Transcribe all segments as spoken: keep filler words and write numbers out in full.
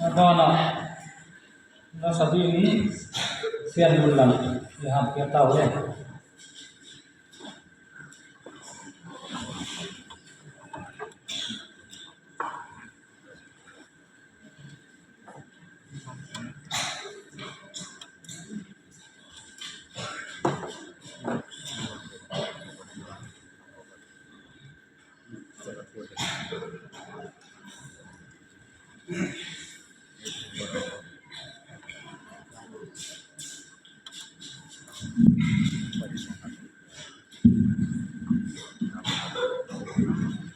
A banah na sa ding i Sian Lun Lam i hang piak ta uh le.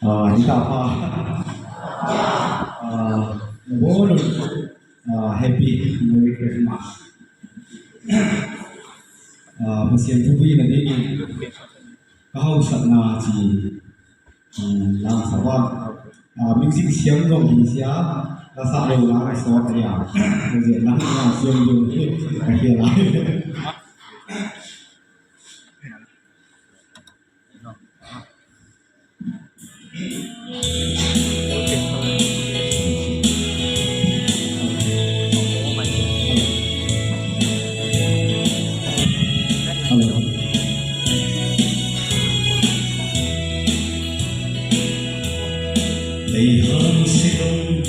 Ah, hi ta pa. Ah, na bo lun. Ah, happy Merry Christmas. Ah, Pasian thu pi na ding in ka hausakna ci, ah, lam sa wan. Ah, music siam zong hi sia, ka sa lo na ka sawt a ya. Ka zia na ka siam zong hi ka hia lai. Hello. Leihang silong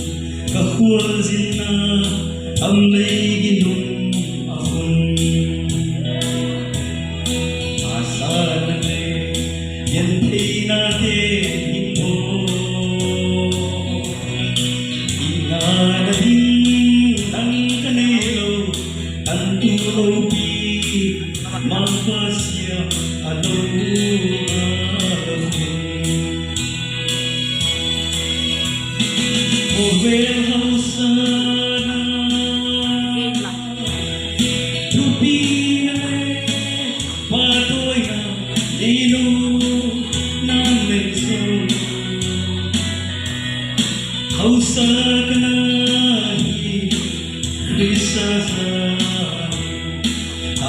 ka khualzinna, am lei ginum a hun. A sana le piantheinate in aw. Ina na ding nang ka nei lo, an tu lopi mangpha sia a lo a lo. Khawvel hausa na thupi na le pahtawina nei lo nang leng zong hausa ka na hi. Khrista zan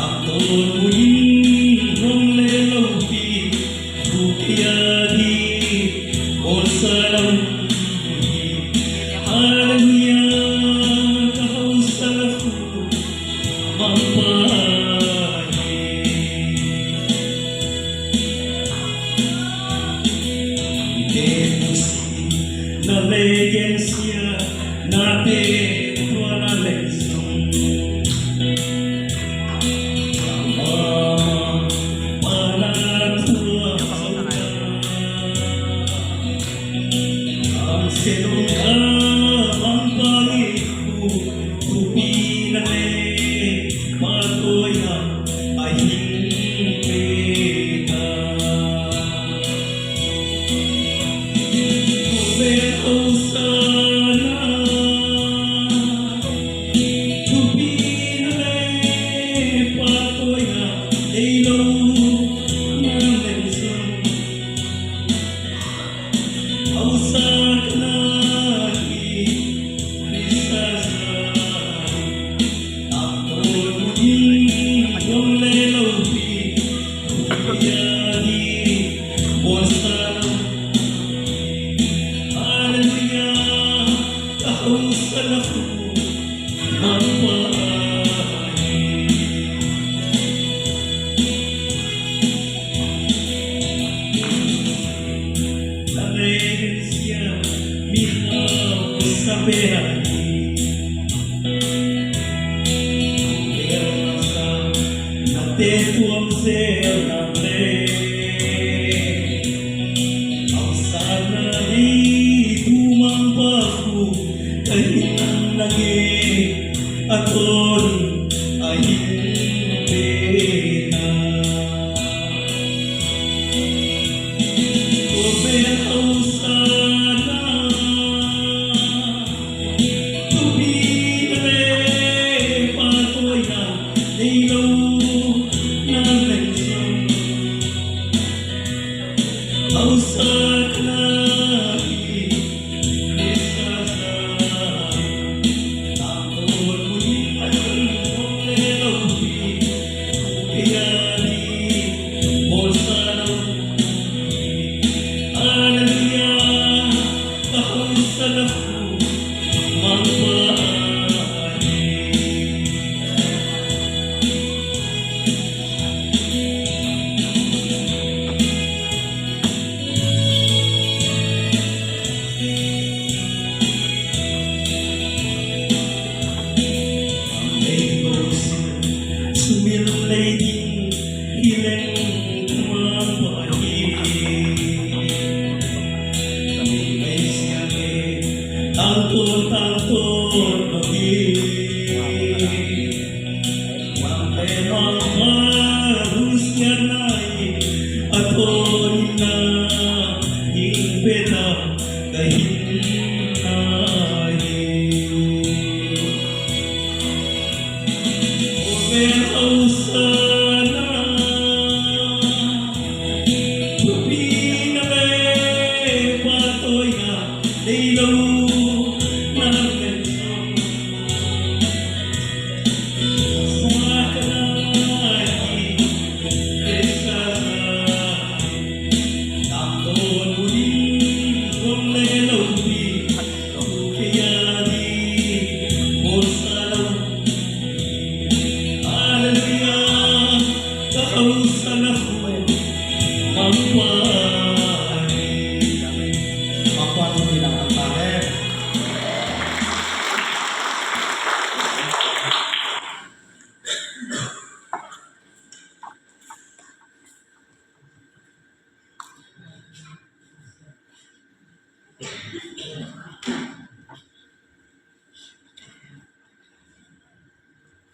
a tawh buin hong le lopi buk ya hi. Bawlsa lo hi. Halleluiah. Gensia nate tua na lei sung. Mama pana tua sung. Ang senong ka mangpali ku tupi na le patoya a hing peta.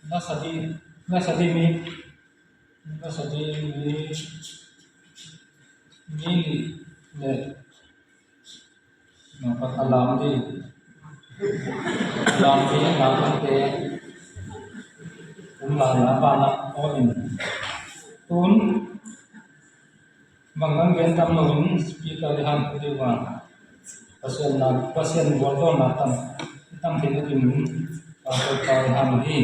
Nasadi, nasadi mi, nasadi mi, mi le. Nampak alam di, alam di, alam di. Um la la ba na o in. Tun bang kan gen tam lo in speaker di han ku di wa. Pasian na, Pasian buat lo na tam tam thei na din. Pastor pa di han di.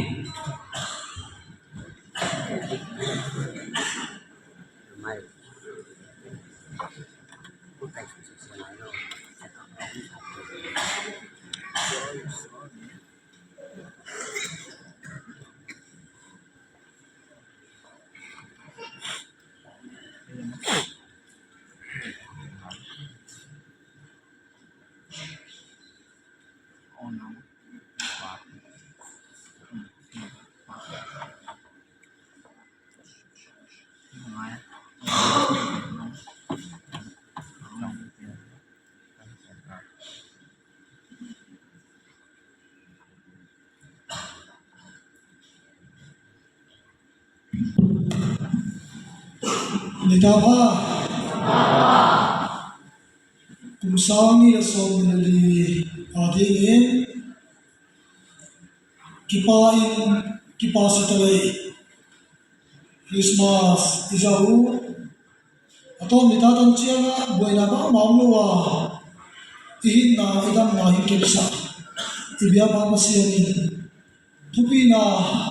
Nitak pha. Kum sang nih le sawm nih le li a dingin kipa in, kipa sa ta lei Christmas i za uh. A tawm nitak tan ciangah buaina bangmah om lo a, i hinna i damna hi kepsak i biakpa Pasian in thupina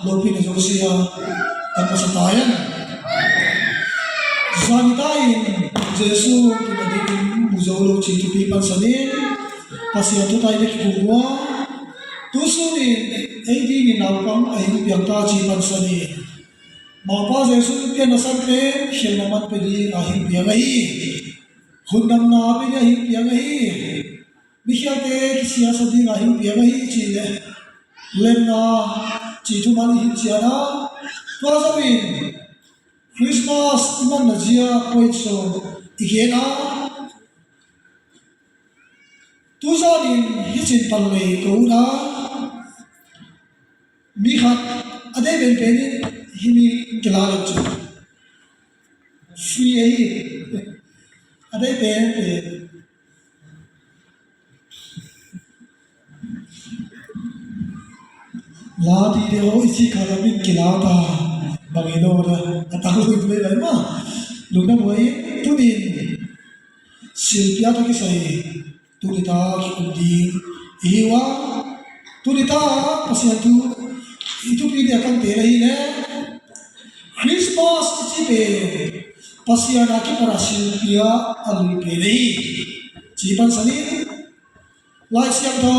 lopina zosia tang masa ta hen. Zan ta in Jesu tun a dingin mu zo lo ci thupi pansanin Pasian thu tai dek kikung ua. Tusunin ei dingin naupang a hing piang ta ci pansanin Mangpa Jesu pianna san pen khialhna man pia ding a hing piang ahi. Hun damna pia ding a hing piang ahi. Mikhialte kisiasa ding a hing piang ahi ci le lemna ci thuman i hing cian a. Tua zo in Christmas i manna zia point sawm i gen a. Tuzan in hicin pan lei ka ut a, mi khat a deih penpen in himi kila lo cu free ahi. A deih penpen la ti deuh i ci kha la min kila ta bang i lo da a tang lo i tu lai ma lungdam huai tunin silpia ta kisai tuni ta kikum ding i hi ua. Tuni ta Pasian thu i thupi nia kan te la hi le Christmas i ci pen Pasian a kipan a silpia a lui pen hi. Ci pansanin Lai Siangtho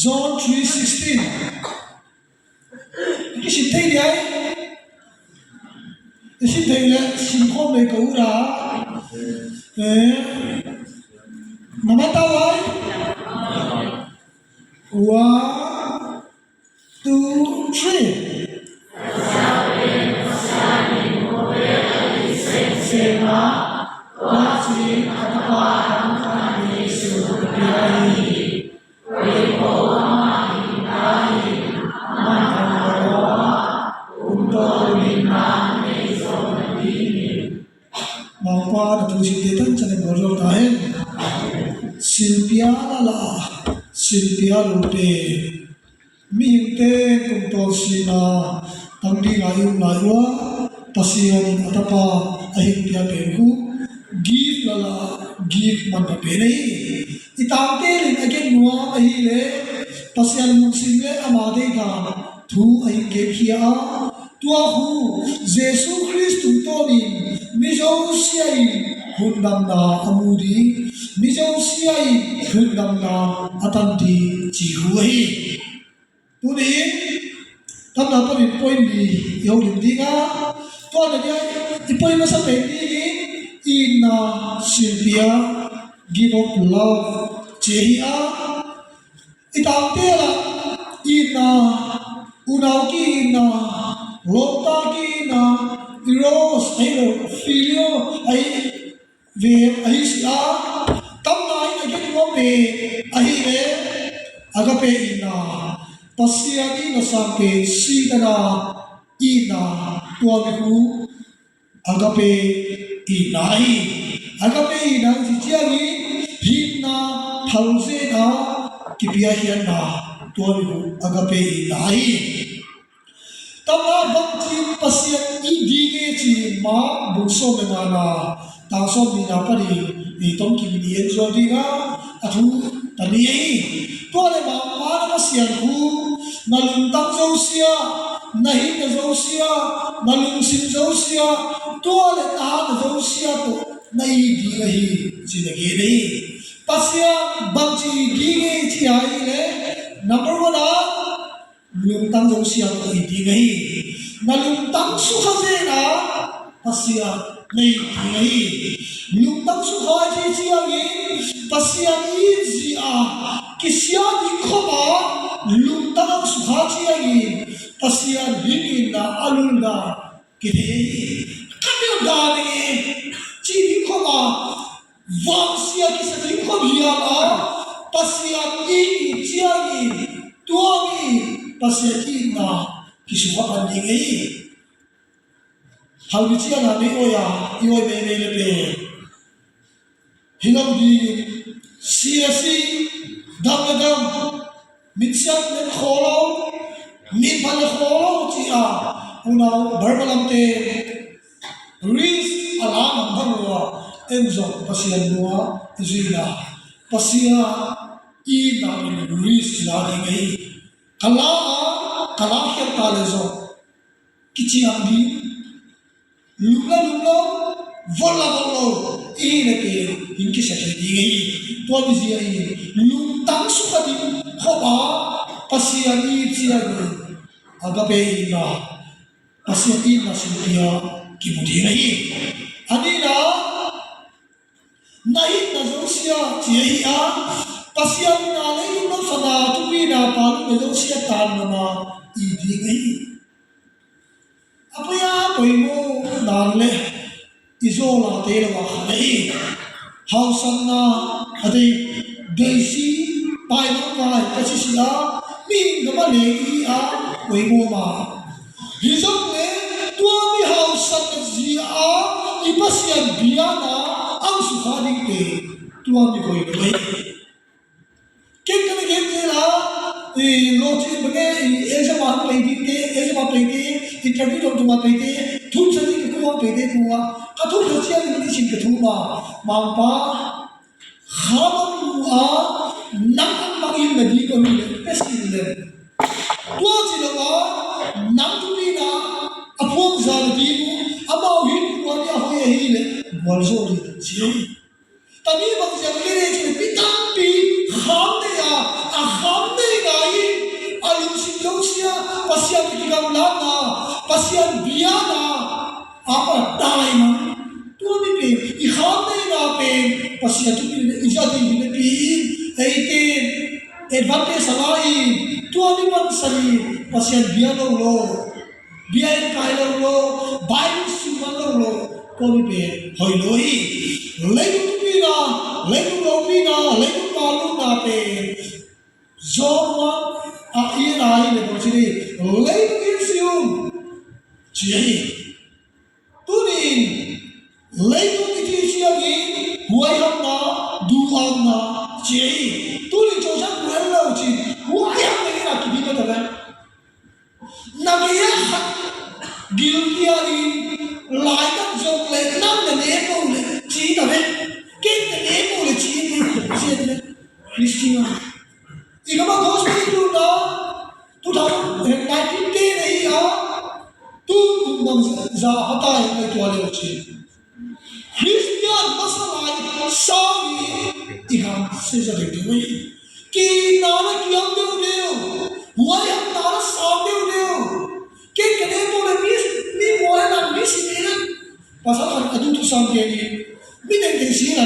John three sixteen kisim thei diai. I sim thei le sim khawm nei ka ura. Eh, na man ta lai. One, two, three. Mangpa na thu sinte tan can in bawlzo ta hen. Silpia lala, silpia lute. Mihingte tungtawn sina tang ding a i um lai ua, Pasian in a tapa a hing pia pen khu gift lala, gift man pha pen ahi. I tangte in a gen nuam ahile Pasian lungsim le ama deihdan thu a hing genkhia a, tua khu Jesu Khrist tungtawnin mi zosia in hundamna a mu ding, mi zosia in hundamna a tan ding ci hu ahi. Tuni in tamna panin point li i holim ding a, tua na dia i point masa pen dingin itna silpia, give of love ci ahi a, i tangte lah itna, unau ki itna, lawmta ki itna, eros ahi lo, phileo ahi ve ahi si a, tamna in a gen nuam pen ahi le agape itna, Pasian itna sang pen sitana itna, tua mi khu agape itna ahi. Agape itna i ci ciangin hinna phalzena kipiahianna, tua mi khu agape itna ahi. Tamna bangci Pasian it ding e ci Mark bung sawm le ngana tang sawm nihna panin i tom kim i en zual ding a, a thu tani ahi. Tua le Mangpa na Pasian khu na lungtang zosia, na hinna zosia, na lungsim zosia, tua le na hatna zosia tawh na it ding ahi ci na gen ahi. Pasian bangci it ding e ci ahi le number one a lungtang zosia tawh it ding ahi. Na lungtang sukha zen a Pasian na it ding ahi. Lungtang sukha ci ciangin Pasian i it zia kisia ding khop a, lungtang ang sukha ciangin Pasian hing itna a lulna kithei ahi. Ka deuh dan e ci ding khop a vangsia kisa ding khop hiam a, Pasian i it ciangin tua mi Pasian itna kisukha pan ding ahi. Halbi ciang a nei oi a i oi meimei le pen hi lo ding. Siasi dam le dam, minsiat nen khaw lo, min phat le khaw lo ci a, unau Bible lamte risk a la ngam bang uh a, en zong Pasian nua i zuina, Pasian itna in risk la ding ei. Ka la a, ka la khiat ta le zong kiciam ding, lum la lum lo, vot la vot lo i hih le pen hing kisia khe ding ei. Tua mizia in lungtang sukha ding khop a, Pasian it ciangin agape itna, Pasian itna sungpi a kimu ding ahi. A nihna, na itna zosia ci ahi a, Pasian itna, leitung nopsakna, thupina, pa lungna zosia tan mama i ding ahi. A poi a poimaw nan le i zaw late lo a khat ahi. Hausatna a dei, deisi, pai lo pai ka ci si a, mihing gam a leng i hi a, poimaw ma. Hi zong le tua mi hausatna zia a i Pasian biakna ang sukha dingte, tua mi koi lo ei. Ken ka na gen zel a, i lo ci bang e, i exam a pei dingte, exam a peite, interview dong dong a peite, thum sa ding ka kuang peite kuang, ka thum sa ciang in i sin ka thum a, Mangpa, kha bang lu a, nang ang bang in na ding ka lu le, ka sin le. Tua ci lo a, nang thupina a phuang za na ding uh, amau hin kuan i a hoi ahi le, gual zo ding ci. Tami bang ziang lele cin mi tampi kham nei a, a kham nei ngai in a lungsim zosia Pasian kigamlatna, Pasian biakna a pa tai mang. Tua mi pen i kham neina pen Pasian thu pen i za ding hi napi in eite advantage a la in tua mi pansan in Pasian bia lo lo. Bia en kai lo lo, Bible sim man lo lo, tua mi pen hoi lo hi. Leitung thupina, leitung lopina, leitung palutna pen John one a i en a hi le bang ci ni, leitung in si un ci a hi. Tunin leitung i ci ciangin huaihamna, duhamna ci a hi. Tunin cozan duh en lo ci, huaiham dingin a kiding a ta ve. Na gei a khat gilkial in lai tak zong le nang na ne ko le ci ta ve. Ken na ne ko le ci in ci a ta ve. Christian. I gam a gospel i tun na two thousand nineteen te na hi a. Tu kum bang za a ta hi ngai tua le ci. Christian masa lai sang i i gam se za deuh deuh hi. Ki na na kiam deuh deuh. Huai ham na na sang deuh deuh. Ken ka ne ko le mi, mi mual na mi si ne na. Pasal khat a duhthusam kei ni. Mi tengteng si na.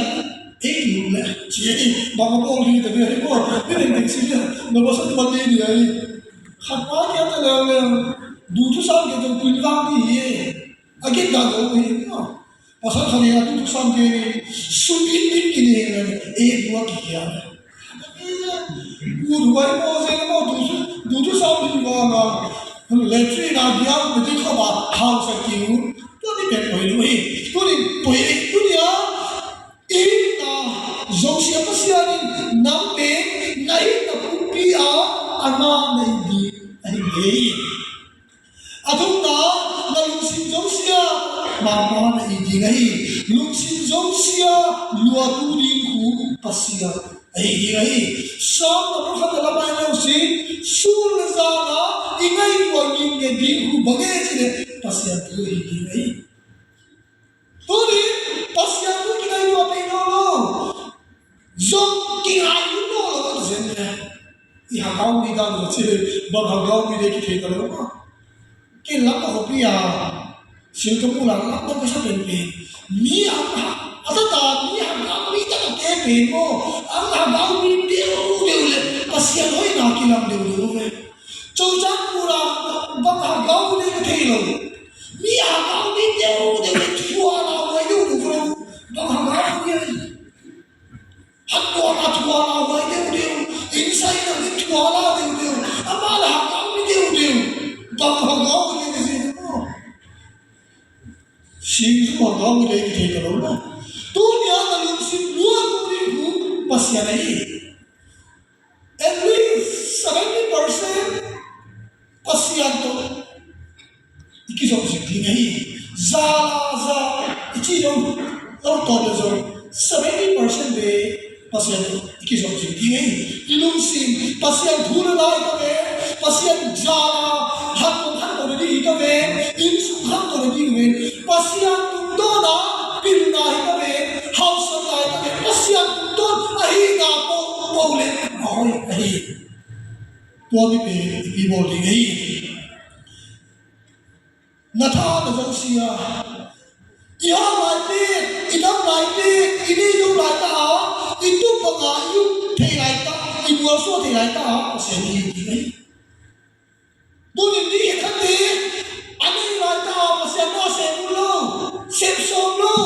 Ei ki le. Ci ei. Bang a bawl ni ta ve ko. Mi tengteng si na. Na pasal tuan ni ni ai. Khat pa kia ta leuleu. Duhthusam kei tong pin vang ni hi. A gen dan lo hi. Pasal khat ni a duhthusam kei ni. Sum in in ki ne na. Ei dua ki kia. Ut huai maw, zen maw, duhtu, duhthusam ding mah mah. Latrine ah biak uh ding khawm ah hausa kik uh. Tuni pen poi lo hi. Tuni poi hi. Tuni a itna zosia Pasian in nang pen na itna pumpi ah a ngah na hi ding ahi hi. A thumna, na lungsim zosia Mangpa na it ding ahi. Lungsim zosia luatu ding khu Pasian ahi ding ahi. Sam na bukhat na lamai lo si, sun le zan a i ngaihtuah ngitnget ding khu bang e cih leh Pasian thu ahi ding ahi. Tuni Pasian thu kingaihtuah peuh nawn lo. Zong kingai lum nawn lo a zen le. I hagau mi dan lo ci le, bang hagau mi le kithei ta lo ma. Ken lam ka hopi a, sil ka mu lam lam ka sa pen pen. Mi a, a ta ta mi hagau mi ta ka te pen mo. Ang hagau mi deu deu le, Pasian hoihna kilang deu deu ve. Cozan pura bang hagau le ka thei lo. Mi a kau mi deuhdeuh in thuana huai deuhdeuh kha lo. Bang hang hang hiam? Hangtuana thuana huai deuhdeuh. Inn saina in thuana deuhdeuh. Amah le hang hang mi deuhdeuh. Bang hang hang hiam? Singzum hong dawng hi leh kithei ta lo maw? Tuni-a na lungsim luatna ding uh Pasian ahi. At least seventy percent Pasian tawh i kizom zik ding ahi. Za la za i ci lo, lo tawp le zong seventy percent ve Pasian tawh i kizom zik ding ahi. I lungsim Pasian thu le la hi ta ve, Pasian za la khat kong khat kong le ding hi ta ve, inn sung khat kong le ding hi ve. Pasian tungtawn a pilna hi ta ve, hausakna hi ta ve, Pasian tungtawn ahihna po po le a hoih ahi. Tua mi pen i pi bawl ding ahi. Na tha na zosia, i hau lai pen, i dam lai pen, i nei lo lai ta a, i tup banga i um thei lai ta, i mualsuah thei lai ta a, Pasian i hi ding ahi. Tunin ni khat khat te a nei lai ta a, Pasian na sem lo, sem sawm lo.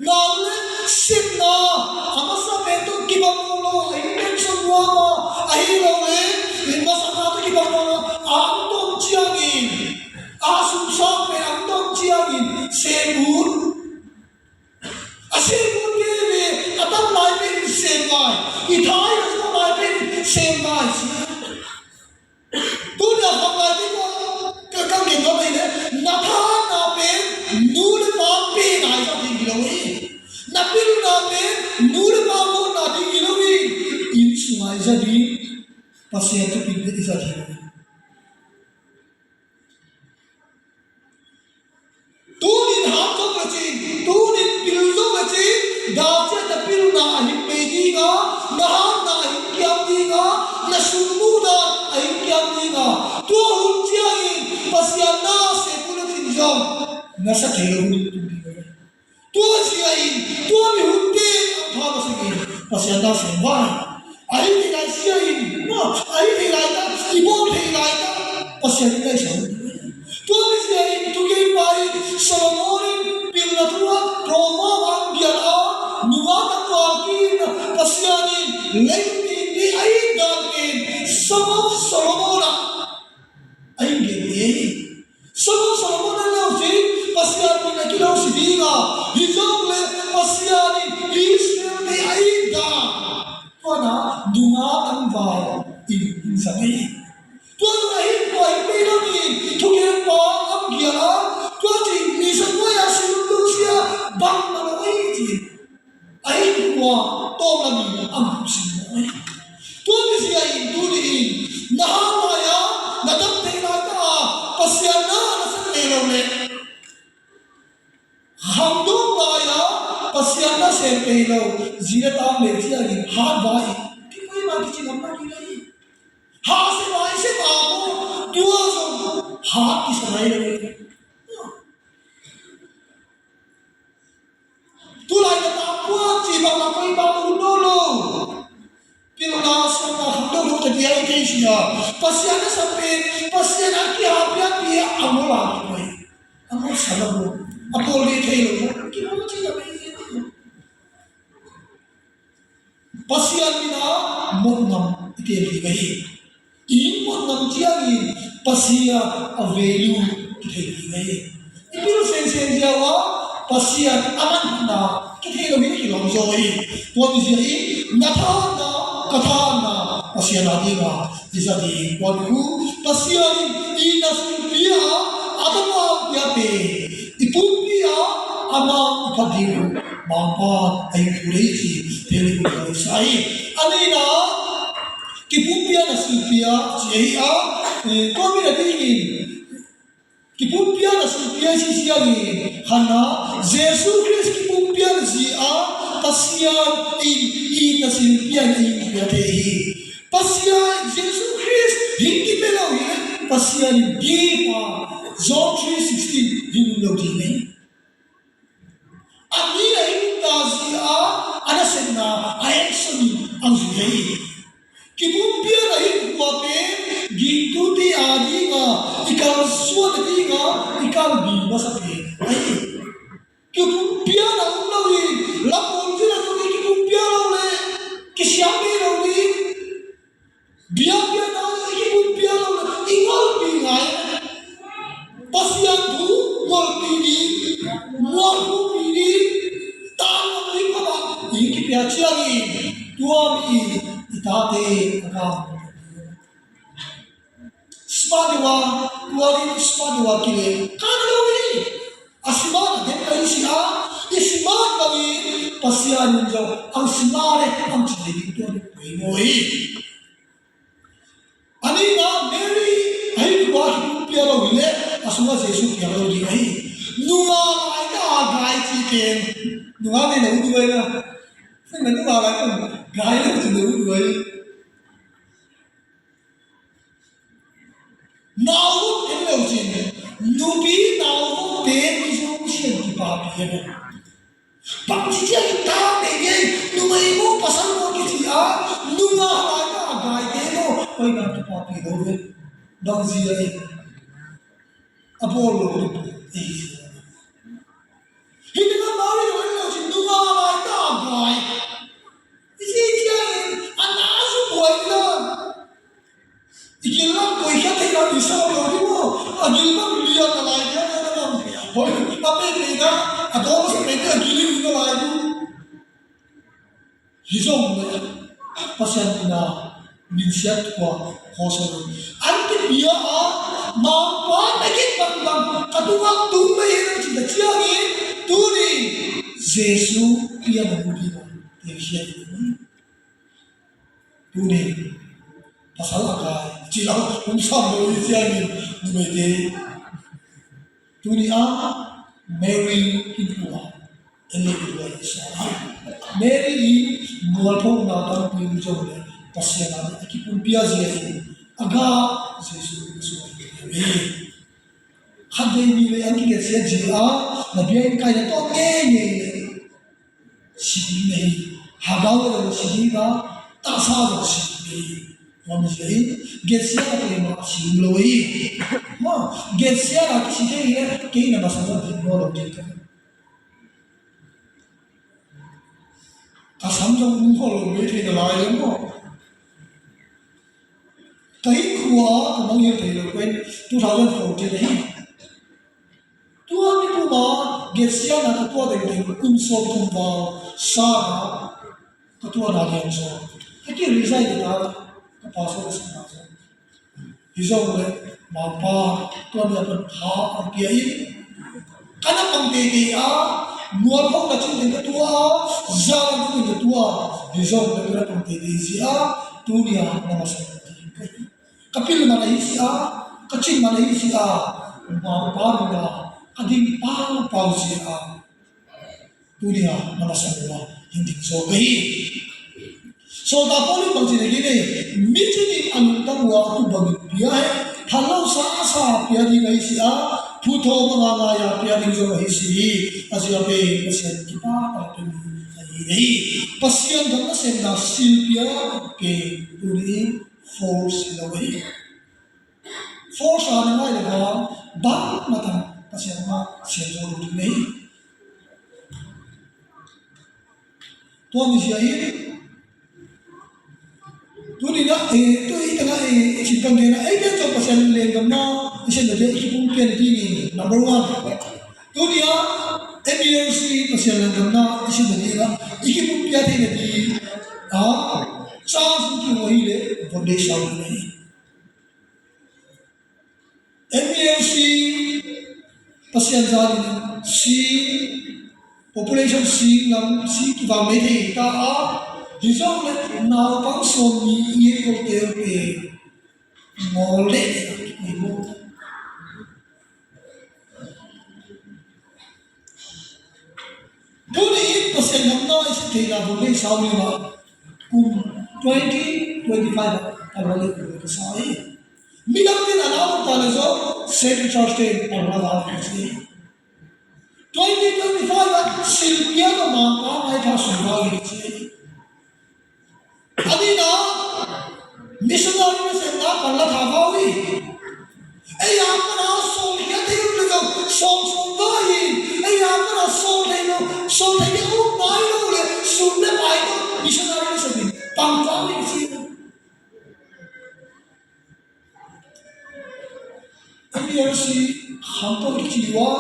Nau le sepna a masa pen tawh kibang lo, a intention nuam a, ahi lo le in masakna tawh kibang lo, a ang tawm ciangin, a sumsang pen ang tawm ciangin sem ut. A sem ut kei le a tam lai pen sem lai, i tha i zuak lai pen sem lai. Tuni a khat lai ding maw? Ka, ka gen nuam ahih leh, na thahatna pen nu le pa pen a i zat ding hi lo hi. Na pilna pen nu le pa mawhna ding hi lo hi. Inn sung a i zat ding, Pasian thupit bek i zat ding hi lo hi. Tunin hat zong le cin, tunin pil zong le cin, dacia na pilna a hin bei ding a, na hatna a hin kiam ding a, na sungmuhna a hin kiam ding a. Tua hun ciangin Pasian na sem uh le cin zong na sa thei lo hun tung ding a. Tua zia in, tua mi hunte a pha masangin Pasian na sem vai. Ahi thei lai sia in, maw, ahi thei lai ta, i bawl thei lai ta, Pasian in ngaihsun. Tua mi zia in, thugenpa in, Solomon in, pilna thu a, Proverbs a, nungak a kuang khin a, Pasian in, leitung ni a it dan in, Song of Solomon a, a in gen hi. Song of Solomon a lo si, Pasian min a kilo si ding a, hi zong le Pasian in Israel te a it dan. Tua na, nungak a vai in, in sa ngei. Tua na hi, tua hi pe lo in, thugenpa a gial a, tua ci, mi sa tua ya si lu sia, bang na lo hi ci. A it uh a tawm lam in a mawk sin maw? Tua mi zia in tuni in na hau lai-a na dam thei lai ta a Pasian na na sem thei lo leh, khangdong lai-a Pasian na sem thei lo zi le tang le ciangin hat vai in kipai ma kici ngam ma ki lai. Ha se vai se ma maw? Tua zong hat kisa lai lo. Tulai na ta puan ci bang na koi bang un no lo. Pilna sangna khang do lo ta dia i kei sia. Pasian na sa pen, Pasian a ki ha pia pia a mo la ki koi. A mo sa la mo. A mo le thei lo mo. Ki mo ci la pen. Pasian min a mawhngam i teel ding ahi. I mawhngam ciangin Pasian a value kithei ding ahi. I pil sensen ziau a Pasian a manphatna kithei lo hi, kilawm zaw hi. Tua mi zia in na thahatna, ka thahatna Pasian a ding a i za ding. Tua mi uh Pasian in i na silpia a, a tama pia te i pumpi a, ama i phat ding uh Mangpa a i thu lei ci te le ku lo sa hi. A nihna, kipumpian a silpia ci ahi a, eh, tua mi na dingin kipumpian a silpia ci siangin khatna, Jesu Khrist kipumpian zi a Pasian in i na silpian in pia te hi. Pasian Jesu Khrist hin kipia lo hi le Pasian in gift a John three sixteen hin lo ding hi. A mi a i nungta zi a, a nasepna a action in a zui hi. Kipumpian a i hua pen gingtute a dinga i kalsuan a dinga i kalbi masa pen ahi. Kipumpian a um lo in, lampawng zin a zong i kipumpian lo le kisiam ngei lo ding. Biakpiakna i kipumpian lo le i ngolpi ngai. Pasian thu ngolpi ding. Smart deuh a, tua ding smart deuh a kile kha lo hi. A smart a ding ka hi si a, i smart bangin Pasian in zong ang smart e ang ci ding tua ding poi maw hi. A nihna Mary a hi tua hi pia lo hi le a sungah Jesu pia lo ding ahi. Nungak lai ka a gai ci ken nungak nei lo duai na. Nungak lai ka gai lo ci lo duai. Nau vot en lo cin, nupi nau vot pen i zong sian kipapi a. Bang ci ciang i tak nei ngei, numei maw pasal maw kici a, nungak lai a gaite maw, koi na kipapi lo ve. Bang zia e. A bawl lo ding ei zia. Hih tengah Mary lo en lo cin nungak lai a gai. I ci ciangin a na zu buai lo. I gil lam koi khia thei lam i sa lo ding maw? A gil lam lian a lai dia na lam. Hoi, a pe pe na, a dawn sa pe na a gil in na lai ding. Hi zong le Pasian in a minsiat tua hawsawh lo. An kipia a Mangpa na gik bangbang ka tungah tung mei hi nang cih ka ciangin tuni Jesu pian a mu ding a teikhia hi. Tuni pasal a kai ci lo um sam lo hi ciangin numeite. Tuni a Mary in tua en lo tua i sa Mary in mualphona tampi um zong le Pasian a a kipumpi a zia in a ga Jesu in a suai hi. Khat vei mi vei an kigelsiat zia a na bia in kai na tawh ngei ngei le. Si ding na hi. Hagau le lo si ding a, tahsa lo si ding na hi. Tua mi si hi. Gelsiat a keimah a si lo hi. Ma, gelsiat a kisi thei hi le, kei na masa lo ding lo lo ding ka. Ka sam zong um khol lo mei thei na lai lo maw. Ka hinkhua ka mangngilh thei lo pen two thousand fourteen ahi. Tua ni puma gelsiatna ka tuah dengdeng kum sawm kum val sana ka tuahna lian zaw. Ka ki resign ta ka pastor ka sakna zaw. Hi zong le Mangpa tua ni a pan tha ang pia in ka na pang teitei a mualphona cin ding ka tuah a zan ding ka tuah a hi zong le ka na pang teitei zia a tuni a na masa ding ka hi. Ka pil man ahi si a, ka cin man ahi si a, Mangpa nung a ka ding paupau si a. Tuni a na masa nung a hin ding zaw ka hi. Sawltak Paul in bangci na gine, mi cin in a lungtang uh a a kum bangin pia hi. Phallosa a sa pia ding ahi si a, phuthawm a ngai a pia ding zaw ahi si hi. A zia pen Pasian kipata pen ahi hi. Pasian gam nasemna silpia pen tuni in force hi lo hi. Force a na ngai le hang bang matan Pasian mah siam zo lo ding nei. Tua mi sia hi. Tuni na eh tu i tanga eh i sin tang gena eh dia tu Pasian lenggam na i sin na dia i kipum pian ding in number one. Tuni a M E R C Pasian lenggam na i sin na dia i kipum pian ding na dia. Ah, chance tu hi le foundation na hi. M E R C Pasian zalin si population si lam si kivang mei thei ta a hi zong le naupang sawm ni i en ko teu pe ngol le ni mo. Tuni in Pasian gam na i si theihna bul nei sau ni ma kum twenty twenty five a la le ka sa hi. Midang tin a lau ta le zo Saint Richard State a la lau ka si. Twenty twenty five a silpia ka ma ka mai ka su ba hi si. A nihna missionary nasemna pan la tha vau hi. Ei a pana sawm khia thei lo le zong sawm sawm vau hi. Ei a pana sawm thei lo sawm thei thei lo nai lo le sum le pai lo missionary nasem in pan vau hi si. M E R C khamto i ci ua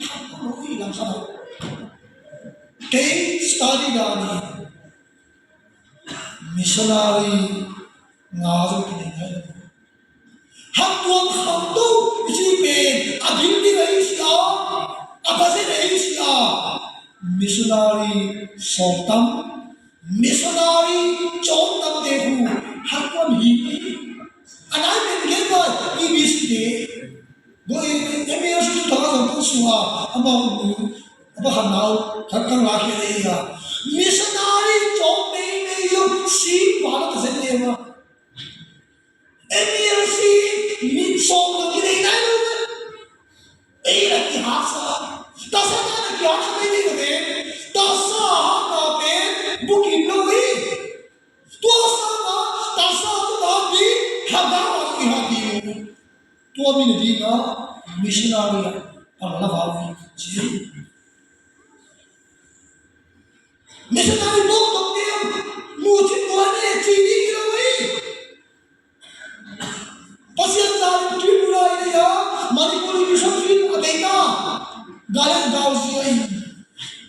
khamto lo i lam sa lo. Kei study dan i missionary Nga zong kinei nai lo. Hangtuam khamto i cih pen a building ahi sia, a budget ahi sia. Missionary sawm tam, missionary cawm tamte khu hangtuam hi. A nai pen gen vai, E B C te. Bawh i M A S tu thang a zong tu sua, amau nu, a ba khan nau, khan kang la khia le ia. Missionary cawm mei mei yo, si pa na ta zen le ma. M E L C mi sawm lo ki nei nai lo ve. Ei na ki haksa. Tasa na na ki haksa nei nei lo ve. Tasa hakna pen bukim lo ve. Tua sanga tasa tu na di hana na ki hak di lo. Tua mi na di na missionary a pang la va ve. Ci. Missionary bawk tawh keu, mucin muan e, ci ding hi lo hi. Pasian zalin Tripura i nei a, Manipuri mission field a bei ta. Galen gau zia hi.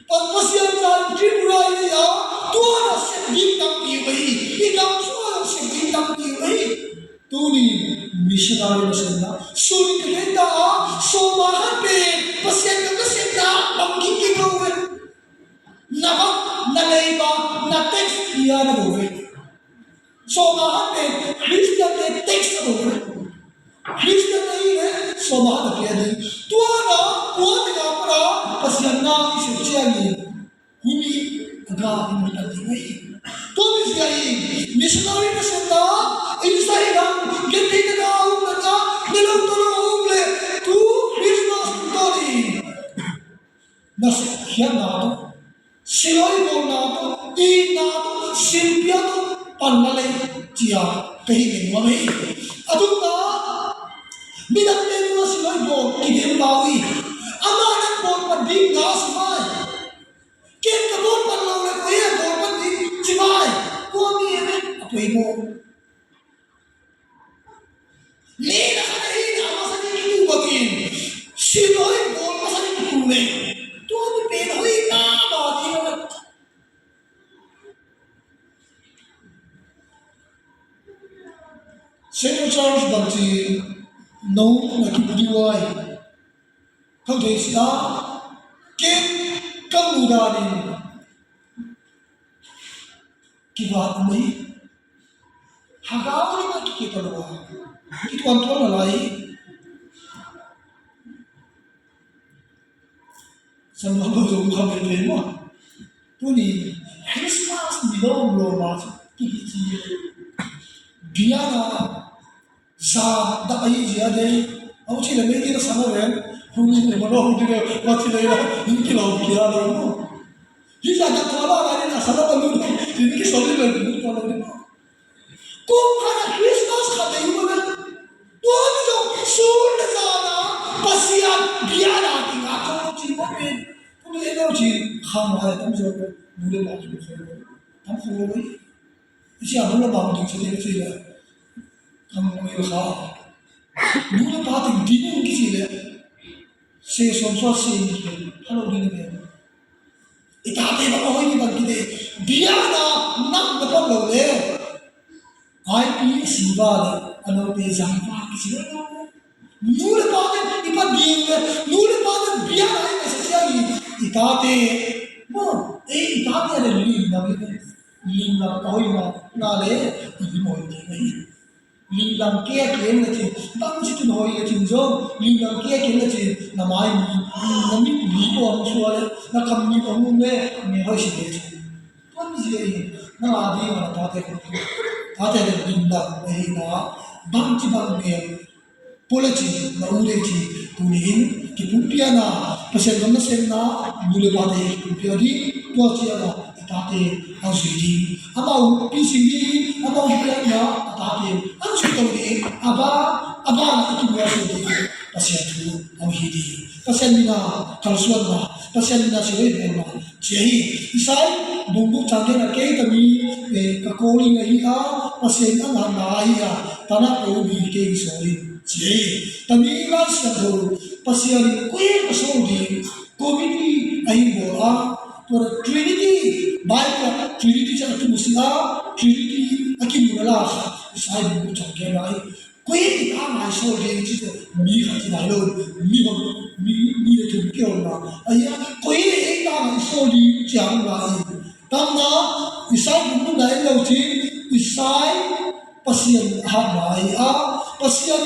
Pa-, Pasian zalin Tripura i nei a, tua na sep ding tampi uh hi. I gam sua na sep ding tampi uh hi. Tuni missionary na sep na. Sun ka gen ta a, sawma khat pen, Pasian ka sep na, bang kik kik lo ve. Na bang, na leiba, na tax hi a na bo ve. Sawma khat pen Christian te tax a bo ve. Christian na hi le sawma khat a pia ding. Tua na, tua tengah pana Pasian na i sep ciangin humi a ga in mi tan ding ahi. Tua mi zia in missionary na sep na, in sa hi lam, gen thei na ga um na ta, na lo to lo um le, tu Christmas tu to ni. Nasia khiatna tawh, siloh bawlna tawh, itna tawh, silpia tawh pan la lei cia ka hi leng nuam hi. A dukna midangte tungah siloh bawl kidem pau hi. Amah nang bawl pan ding na si mai. Ken ka bawl pan lo le koi a bawl pan ding ci mai. Tua mi hi a poimawh. Ni na khat ahi na masa ni kitu bangin siloh bawl masa ni kitu le. Tua ni pen hoih mahmah ding a. Central Church bangci no na kipu ding uai. Ka thei sia ken ka mu danin kivat mai. Hagau ni ma kikip a lua. Kituantuan a lai. San lo lo zong kha pen pen ma. Tuni Christmas ni lo lo ma. Kiki ci. Biana. Sa dak ahi zia dei. Au ci le mei dina sa na ren. Huni ni ma lo huni le. Ma ci le la. Hini ki lo kia lo. Hi zah dak tua la la ni na sa la ba lu ni. Hini ki so ni le lu tua lo ni. Kum khat a Christmas khat nei uh a, tua ni zong sun le zan a Pasian bia na ding a kong ci mawk in. Kum le lo ci khang hai tam zong nu le pa ci khong tam khong lo i. I cia nu le pa ding ci ding ci le khang lo i kha. Nu le pa ding ding ci le. Se sawm sual se ni pen a lo ding pen. I tate bang a hoih ni bang kite biana nak na pon lo le. I P C va le a note zangpa kici lo. Nu le pate i pa ding le nu le pate biana i masa cia i i tate. Mo, e i tate le lim na le lim na a hoih na na le i lim hoih ding a hi. Linglam ke a ken le cin, bang ci tun hoi le cin zong, linglam ke a ken le cin, na mai mi, na mit mi pawh hong sual le, na kam mi pawh hong um le, mi hoi si le cin. Tuan zia in, na la ding a na tate kong, tate le linglam na hi na, bang ci bang mel, pua le cin, na u le cin, tuni in, kipumpiana, Pasian gam na semna, nu le pate kipumpiana ding, tua ciana, a tate a zui ding. Amau pi sing ding, amau biakna a tate a zui to ding. A ba, a ba na a kimual so ding. Pasian thu a hi ding. Pasian mina kalsuanna, Pasian mina siloibawlna. Cia hi, Isai, bungbuk canggen a kei tami, eh, ka calling ahi a, Pasian a nganna ahi a, tana ko bi kei sawlin. Cia hi, tami Lai Siangtho, Pasian in koi ka so ding. Committee a hi bawl a, Tua Trinity, Bible ah Trinity ciang a kimu si a, Trinity a kimu na la khat Isai bung guk ciang gen lai. Koi in i tangah i sawl ding ci te, mi khat ci lai lo, mi hon, mi, mi le thum kihonna. Ahi a, koi in i tangah i sawl ding ci a om lai. Tamna, Isai bung guk na en lo cin, Isai Pasian a hatna ahi a, Pasian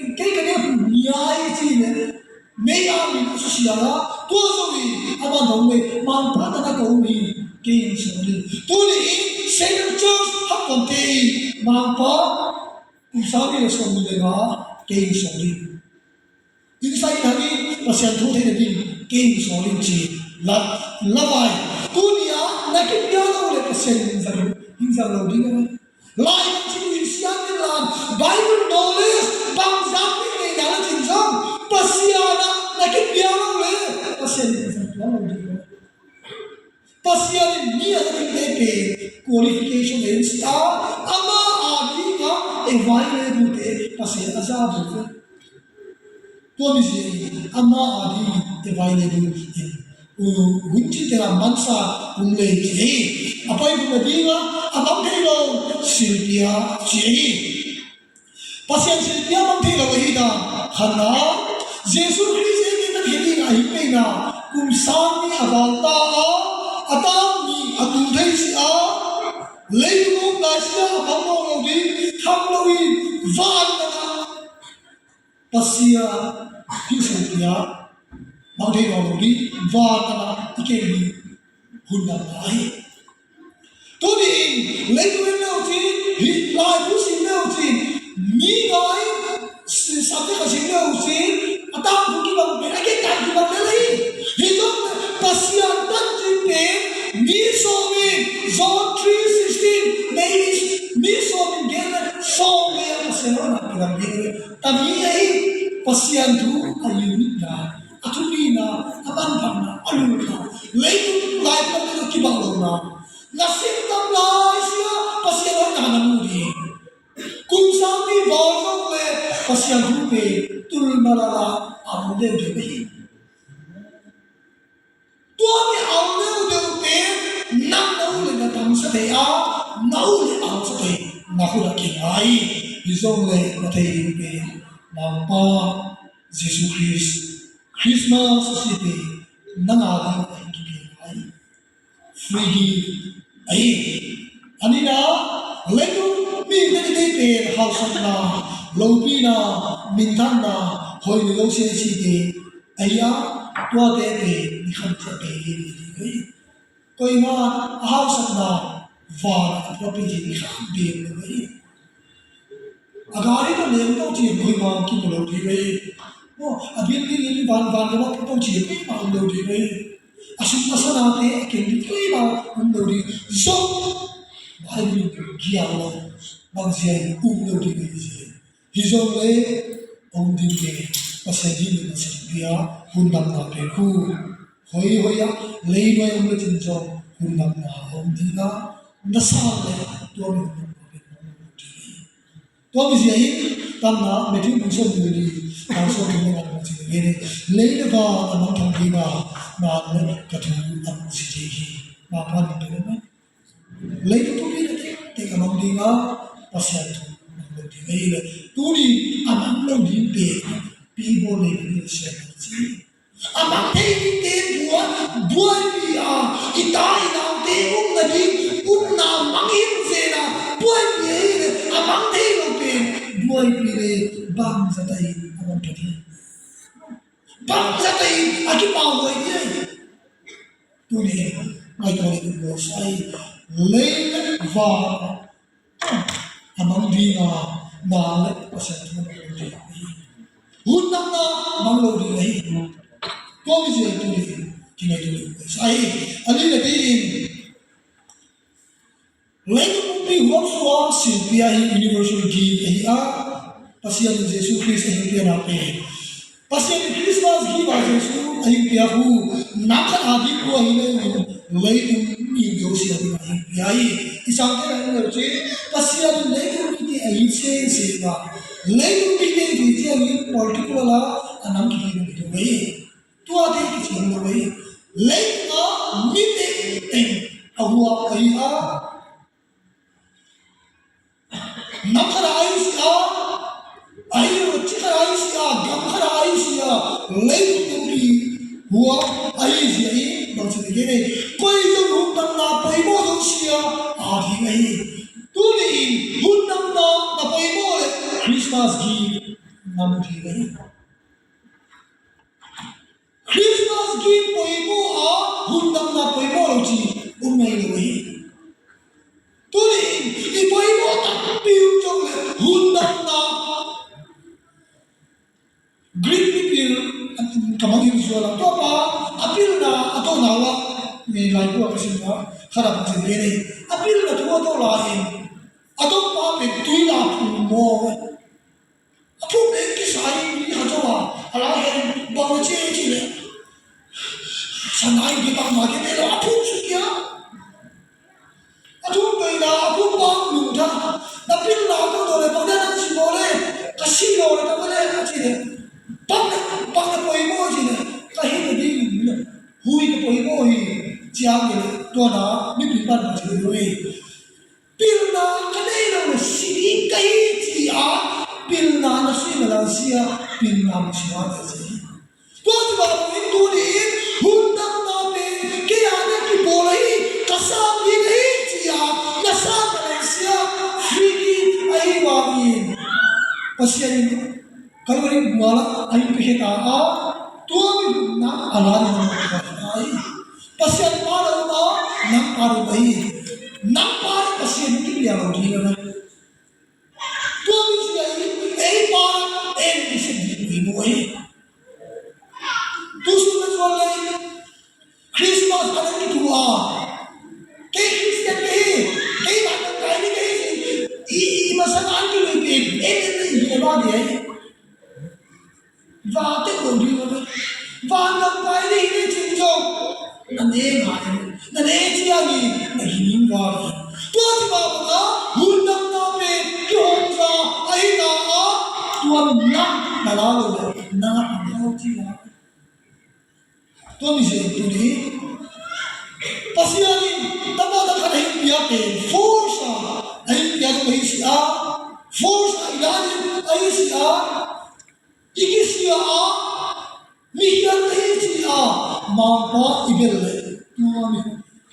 in kei ka ne hun nia hi ci le, mei a min a susia a, tua zo in a man hong mei, Mangpa ta na ka um hi, kei in sawm ding. Tuni in Sacred Church hattuamte in Mangpa kum sang nih le sawmnih le nga kei in sawm ding. Inn sai in hangin Pasian thu theihna ding kei in sawm ding ci. La, la vai. Tuni a na kipia lo le Pasian in zang, in zang lo ding a. Lai ci tu in siam in lan, Bible knowledge bangzah in neihna la cin zong, Pasian a na kipia lo le Pasian in zang tuan lo ding a. Pasian in mi a dingte pen qualification en si a, ama a dinga available te Pasian a za buk ve. Tua mi si ama a ding available in, uh, hun cin tela mansa um lei ci ei. A pai buk a dinga a bang thei lo silpia ci ei. Pasian silpia bang thei lo ahi dan khatna, Jesu Khrist ei ngeina thei ding a hi peina kum sang nih a val ta a, a tang nih a tul thei si a, leitung um lai si a, a bang lo lo ding tham lo in van tana Pasian hi silpia bang thei lo lo ding van tana i kei ding hun dang ta hi. Tuni in leitung en leu cin, hi lai thu sim leu cin, mi ngai si, subject a sim leu cin, a tangthu kibang pen, a kekal kibang lel hi. Hi zong Pasian tancin pen, mi sawm in, John three sixteen, maybe mi sawm in gen le, sawm le a Pasian a na kilang gen le. Tami ahi, Pasian thu a unique na, a thupina, a manphatna, a lutna, leitung lai pan a kibang lo na. Na sin tam lai sia, Pasian hoihna na mu ding. Kum sang nih val zong le Pasian thu pen tul malala a mu deuh deuh hi. Tua mi au deuh deuh pen nang na uh le na tamsa thei a, na uh le au sa thei na khut a kingai. Hi zong le na thei ding pen Mangpa Jesu Khrist, Christmas a si pen nang a ding a hi kipia ngai. Free gift ahi. A nihna, leitung mite i deih pen hausakna, lopina, minthanna, hoih le lo sia i cihte ahi a, tuate pen ni khat ciat pen i deih ding ahi. Koimah a hausakna van a phuakpih ding ni khat pen lo ahi. A gari na leng to ci koimah kimu lo ding ahi. Maw, a building in van, van le mak to ci koimah om lo ding ahi. A sum a sanate a keng ding koimah om lo ding. Zong Bible in gial lo, bang zia in om lo ding ahi zia. Hi zong le om ding pen Pasian hi le Pasian pia hun damna pen khu. Hoihhoih a leinuai om le cin zong hun damna om ding a, na sang le tua mi hun damna pen om lo ding ahi. Tua mi zia in, tamna Matthew bung sawm nih le li, tang sawm nih le nga bang ci le ni, lei le van a mangthang ding a, nang le ka thu a mangsi ding hi. Mangpa min pen a mah. Leitung thupi na tektek a mang ding a, Pasian thu mang lo ding a hi le. Tuni a mang lo ding pen, pi bawl nei ding hi sian a ci. A mang thei dingte buai, buaipi a, i ta i naute um nading, umna mangngilh zen a, buaipi a hi le, a mang thei lo pen, buaipi le, bangzah ta in a mang thei ding. Bangzah ta in a kipau huai ding. Tuni, ngaihtuah le kut lo sai, lei le van, a mang ding a, nang le Pasian thu mang lo ding ahi. Hun damna mang lo ding ahi. Tua mi zia tuni, kingaihtuah le kut lo sai. A li le pi in, leitung pumpi huap sua silpia hi universal gift ahi a, Pasian in Jesu Khrist a hing piana pen. Pasian in Christmas gift a Jesu a hing pia khu, nam khat a ding khu ahi le un, leitung mi zosia ding a hing pia hi. I sangte na hing lo ci, Pasian in leitung mite a hing sese a, leitung mite hing ci a hing particular a, a nam kiki ding hi lo hi. Tuate kici lo hi. Leitung a mite a huap ahi a, nam khat ah ahi si a, ahi lo ci khat ah ahi si a, gam khat ah ahi si a, leitung pumpi huap ahi si a, i bang ci ding hi. Koi zong hundamna poimawh zo si a, a ding ahi. Tuni in hundamna na poimawh leh Christmas gift na mu ding ahi. Christmas gift poimawh a, hundamna poimawh lo ci om ngei lo hi. Tuni in i poimawh takpi uh zong leh hundamna. Greek mipil ka mangngilh zual a, tua pa a pilna a tawh nau ah, ni lai tua ka sim a, khat a ka sim ve ni. A pilna thu a tawh lai in a tawh pa pen tui la phum maw. A phum leh kisa in mi khat zong a, a la hen bang na ci ci leh, sana in kibang ma kibang lo a phum suk hia. A thum pei na a phum bang lungdam na pil na tawh tawh leh bang na nang ci maw leh, ka si lo leh ka maw leh a ci leh, bang na bang na poimawh ci leh, ka hi na ding hui ka poimawh hi. Ciang leh tua na mipi pan na ci leh hui. Pilna ka nei lo leh si ding ka hi ci a, pilna na si na lang sia, pilna na si na lang sia. Tua ci bang in tuni in hundamna pen kei a na kibawl ahi, ka sap ding ahi ci a, na sap na lang sia, free gift ahi bang in. Pasian in Calvary gual ah a hing pia khia ta a, tua mi hunna a la ding a na pia ta hi. Pasian pa lo na, nang pa lo ahi. Nang pa lo Pasian in kipia lo ding a na. Tua mi ci a in, ei pa, ei mi ci ding mi mu ahi. Tu sun na zuan lei, Christmas a na kitu a. Kei Christian ka hi, kei na ka kai ni ka hi ci. I, i masa na an ki lui pin, ei mi hi a ba ni ahi. Vate ko ding a ve. Van lam pai ding hi cin zong na ne ngai, na ne ciangin na hi ning va. Tua ci bang a hundamna pen kihong za ahi na a, tua na na la lo le na a ne lo ci a. Tua mi zen tu ni. Pasian in tapa ta khat a hin pia pen force a, a hin pia ko hi si a, force a i dan in a hi si a. I kisia a, mi hiat na hi ci a, Mangpa i bel leh tua mi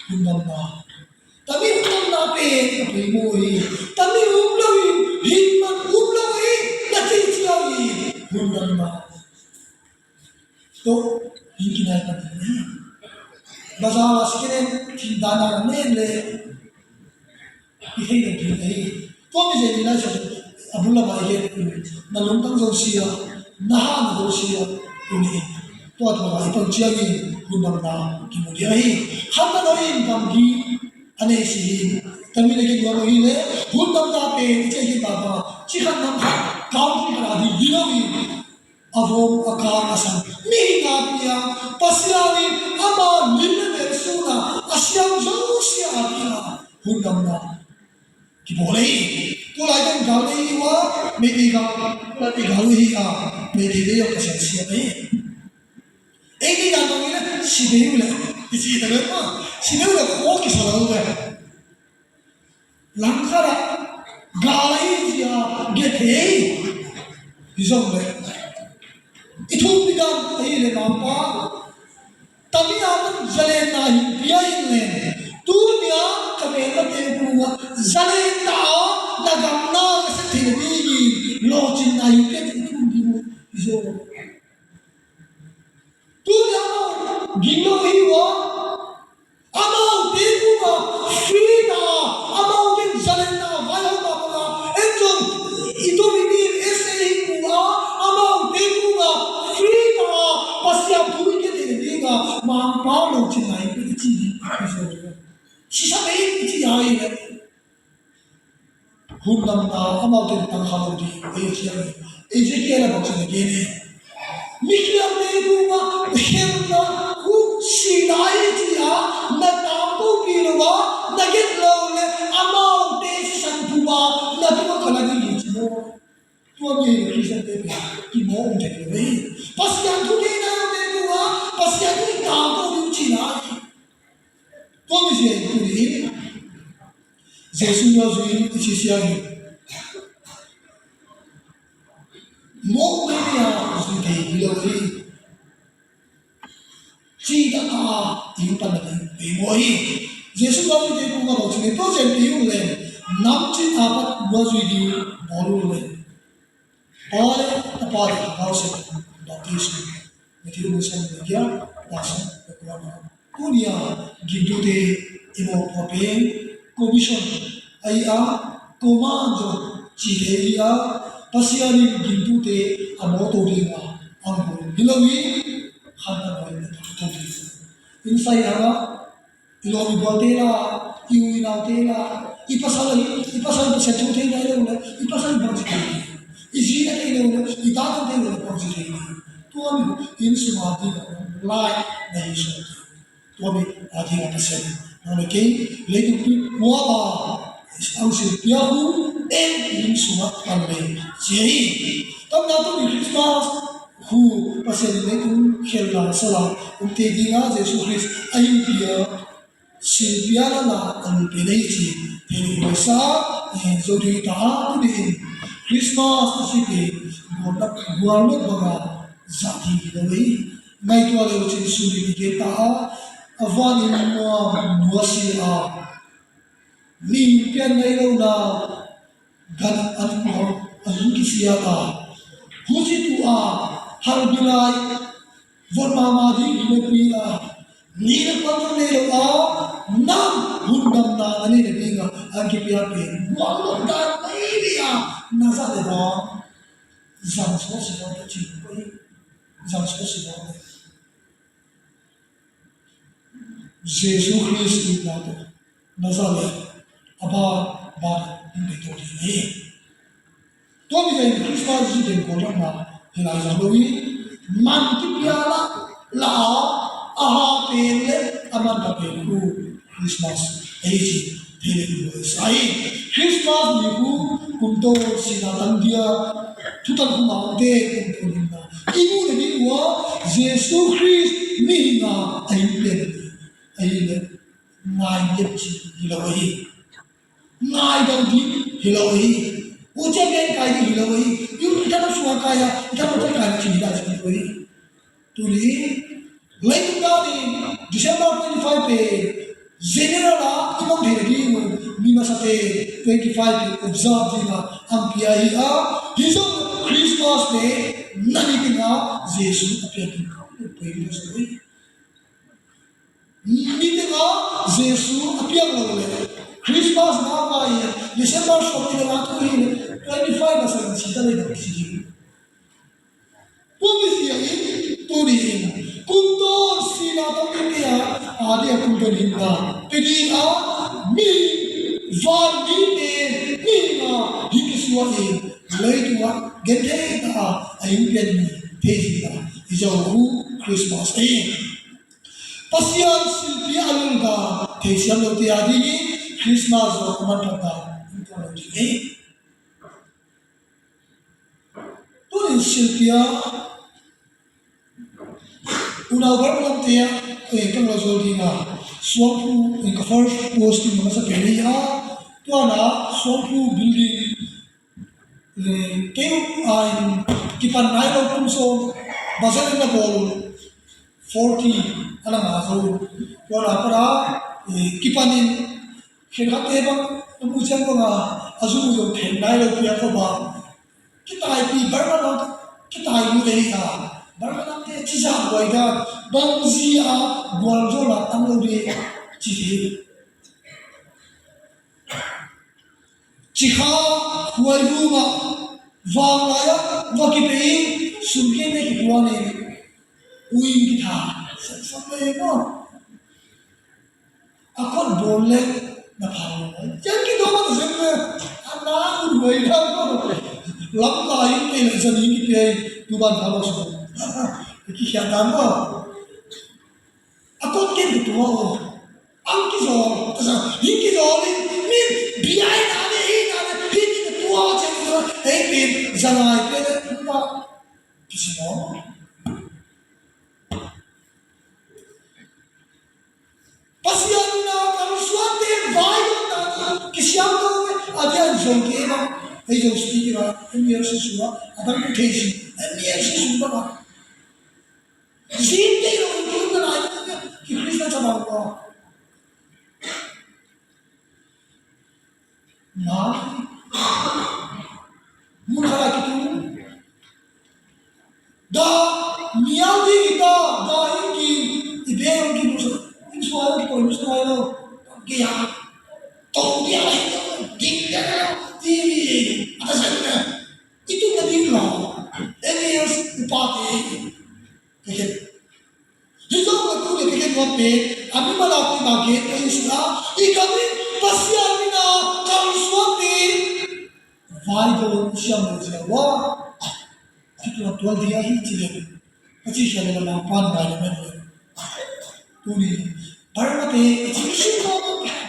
hundamna. Tami hundamna pen ka poimawh hi. Tami um lo in, hih man um lo hi, na ci ciang hi hundamna. Tua hi kinai ka ti hi. Bazar a second hand thil dan a na nen leh i thei lo ding ahi. Tua mi zen in a sa a bul lam ah i gen na lungtang zo sia, na hahna zo sia, tuni in tua tua i pan ciangin hundamna kimu ding ahi. Khat na lo in gamgi a nei si hi. Tami na kinuam ahi leh hundamna pen i cih hi ta pa ci khat nam khat country khat a ding hi lo in. A vom a kang a sang mihing a pia, Pasian in ama lim le mel sun a a siang zosia a kiang a hundamna kibawl hi. Tulai teng gal nei hi ua, Meitei gal, Meitei gal hi a, Meitei te zong Pasian siam hi. Ei ni dan bang hi le, si ding le, i si ta le ma, si ding le khuak kisa lo le. Langkhat ah gal ahi ci a gen thei hi. Hi zong le i thupi dan ahi le Mangpa, tami a man zalenna hi pia in le, tuni a ka mel na te ku a zalenna a na gamna ka sep theihna dingin lawhcinna hi pia in thum ding uh hi zong. Tuni amau ging lo hi ua, amaute tungah free ta, amaute zalenna vaihawmna bangah en zong i tum i bil ese hi ua, amaute tungah free ta, Pasian thu i kete dingah Mangpa lo cin lai i ci ding. Sisa pe i ci ai le. Hun lamna amaute in tangkha lo ding ei a khial hi. Ezekiel a bangci na gen hi. Mikhialte tungah khelhna uh sihna hi ci-a na tangkopi lo a na gen lo le amaute sisan puma na tungah khala ding hi ci maw? Tua mi Khristiante pen kimawh um thei lo hi. Pasian thu theihna amaute tungah Pasian in tangko ding cihna hi. Tua mi zia in tuni in Jesu na zui in i ci siang in mawk mei mei a zui thei hi lo hi. Ci taka ing pan na ding pei maw hi. Jesu na zui thei kung a lo ci thei tua ciang pei ung leng nam cin a pat na zui ding bawl ung leng Pa le Tapa le Kha Siangtho baptisma. Matthew bung sawm le giat, a sawm le kua na. Tuni a gingtute i mawhpuak pen commission ahi a, command zong ci thei hi a, Pasian in gingtute a mawhto ding a hong gual hi lo hi. Khan a nuai na to ding. In sai hang a I lawm i bualte la, i u i naute la, i pasal, i pasal Pasian thu thei nai lo le, i pasal bangci thei ni. I zi na thei lo le, i ta thei lo le bangci thei ni. Tua mi inn sung a ding a lai na hi suak. Tua mi a ding a Pasian nang le kei leitung pi kua ba ang sil pia hu en inn sung a pan le cia hi. Tam na tu mi Christmas hu Pasian in leitung khel la sala um te ding a Jesu Christ a hin pia Silpia lana a nunte nei ci thei huaisa, eh, zo ding ta a, tuni in Christmas a si te gualnak, gualnak banga zah ding hi lo hi. Ngaihtuah le uh cin suni ni kei ta a, a van in nuam nuasi a, mi pian nai lo na, gan an kuang a hing kisia ta. Huci tu a, halbilai, vot mama ding hi lo pi a, ni le pan nei lo a, nam hun damna na nei na ding a, an kipia pen guang lo dan mai ni a, na za le ba, zang so si lo ta cin ko i, zang so si lo. Jesu Khrist itna tawh na za le a ban ban in bei tawh ding hi. Tua mi in Christmas zi den ko lam na hi lai zang lo hi. Man kipia la la a, a ha pen le a man na pen khu Christmas ei ci thei le i huaisa hi. Christmas ni khu kum to sina tan dia thutan khu ma te kum to ni na i mu le ni ua Jesu Khrist mihing a a hin pian ni. Ahih leh ngai ngiat cih hi lo ahi. Ngai dong ding hi lo ahi. U ciah gen kai ding hi lo ahi. Yu i thanop sungah kai a, i thanop ciah kai ding hi lo ahi. Tuni leitung dan in December twenty five pen general a i mong thei ding uh mi masa te twenty five pen observe ding a ang pia hi a. Hi zong Christmas te na ni ding a Jesu a pian ding a pia ding a Ni tengah Jesu a piang lo le Christmas na vai December sawm ni le nga thu hi le twenty five a sang si ta le dok si hi. Tua mi sia in tuni in kum to sina to ni tia a dia kum to ni ta pe di a mi van ni te ni na hi ki sua in leitung a gen thei ta a hin pian ni thei hi ta i zo hu Christmas in. Pasian silpi a lungka theisiam lote a dingin Christmas zong a manphatna in tuan lo ding hi. Tunin silpi a unau bar lamte a kan lo zol ding a Suangphu in ka first posting a masa pen hi a tuana Suangphu building Kei a in kipan nai lo kum sawm bazar in a bawl forty a na nga zo. Tua na para kipan in khenkhatte bang a mu ciang bang a a zu mu zong khen nai lo piak ko bang. Kitaipi barman bang kitai mu dei a barman bangte cizah buai dan bang zi a bual zo la tam lo dei ci hi. Cikha huai vuma vanglai-ah va kipei sumkhiate kikuan in uin kitha. Saksak le maw? A kot bawl le na phang lo. Cian kidawm a ta sem le a na un huai dan maw? Lamkai in kei le zan in kipia in tuban kha lo sum. Kikhiat dan maw? A kot ken ka tua aw. Ang kizawl, ka sa, hi kizawl in, min, bia in a ne, hi in a ne, hi in ka tua aw, cian ka tua, hei pin, zangai pia le, tua. Kisi maw? Pasian in a M R C sung ah a dang thei si, M R C sung bang ah. Zin thei lo in tun na lai, ki Khrista cabang ko. Nai. Mun khat a kitung. Da, mial ding i ta, da in ki, i beng ki musa, in suai ki koi musa nai lo. Ki ya. Tong dia lai, ding dia lai, ti, a ta zan na. I tu na ding lo. Eni upa te. Ka khen. Hih zong ka tu le ka khen nuam pen, a mimal a pen a gen ka hi sila, i gam in Pasian min a kalsuan ding. Vai do siam lo sia wa. Ki tuan tuan dia hi ci le. Ka ci sia le la pan ngai le men le. Tuni. Barmate, i ci sin ko.